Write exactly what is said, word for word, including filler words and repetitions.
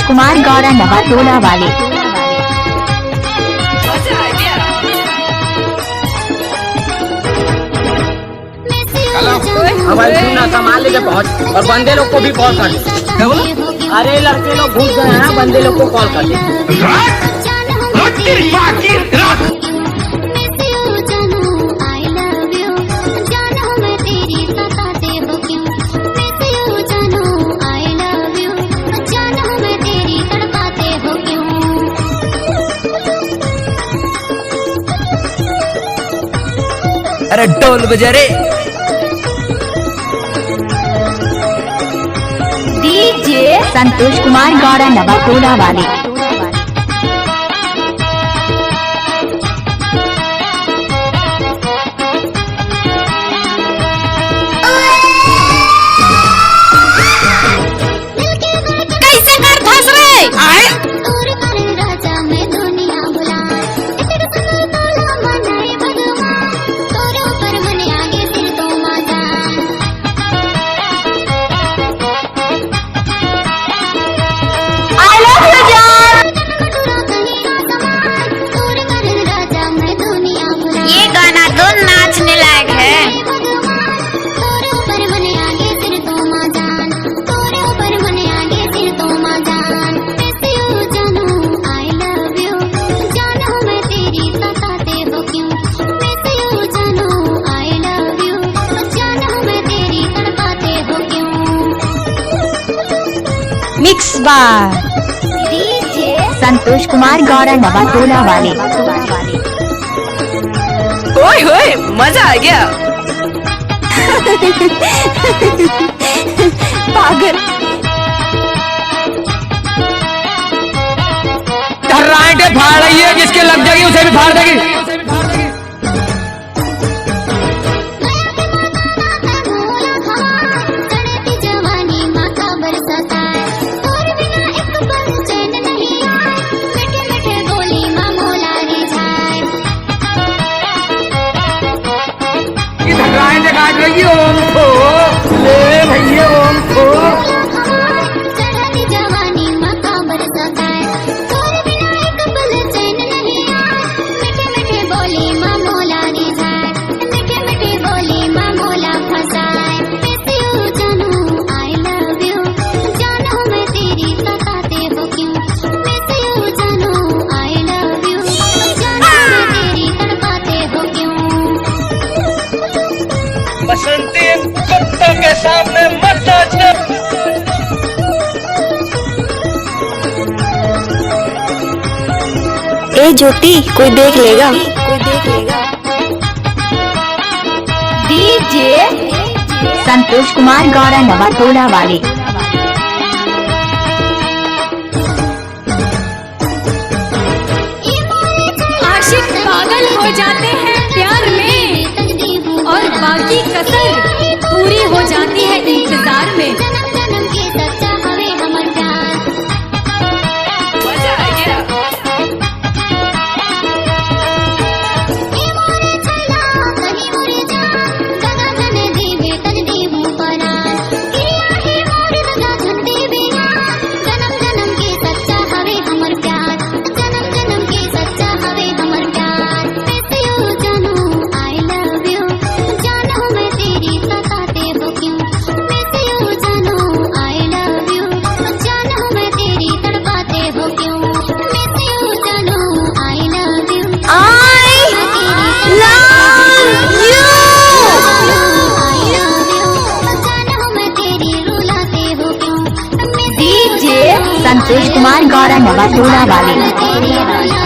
कुमार गौरा नवा टोला वाले। हेलो, हमारी सुनना संभाल लेके पहुंच और बंदे लोग को भी कॉल कर दे। क्या बोला? अरे, लड़के लोग घुस गए हैं, बंदे लोग को कॉल कर दे। अरे ढोल बजा रे। डीजे संतोष कुमार गौरा नवा टोला वाले। कैसे कर धस रे? आए? I love you, जान। ये गाना तो नाचने लायक है। मिक्स बाय संतोष कुमार गौरा नवा टोला वाले। ओए होए, मजा आ गया। पागल। धर्राएं के फाड़ रही है, जिसके लग जाएगी उसे भी फाड़ देगी। ये धर्राएं जगा देगी ओम को। ले भैया ओम को। बसंती, इन कुत्तों के सामने मत नाचना। ए ज्योति, कोई देख लेगा। डीजे संतोष कुमार गौरा नवा टोला वाले। आशिक पागल हो जाते हैं प्यार में, और बाकी कसर पूरी हो जाती है इंतजार में। डीजे संतोष कुमार गौरा नवा टोला वाले।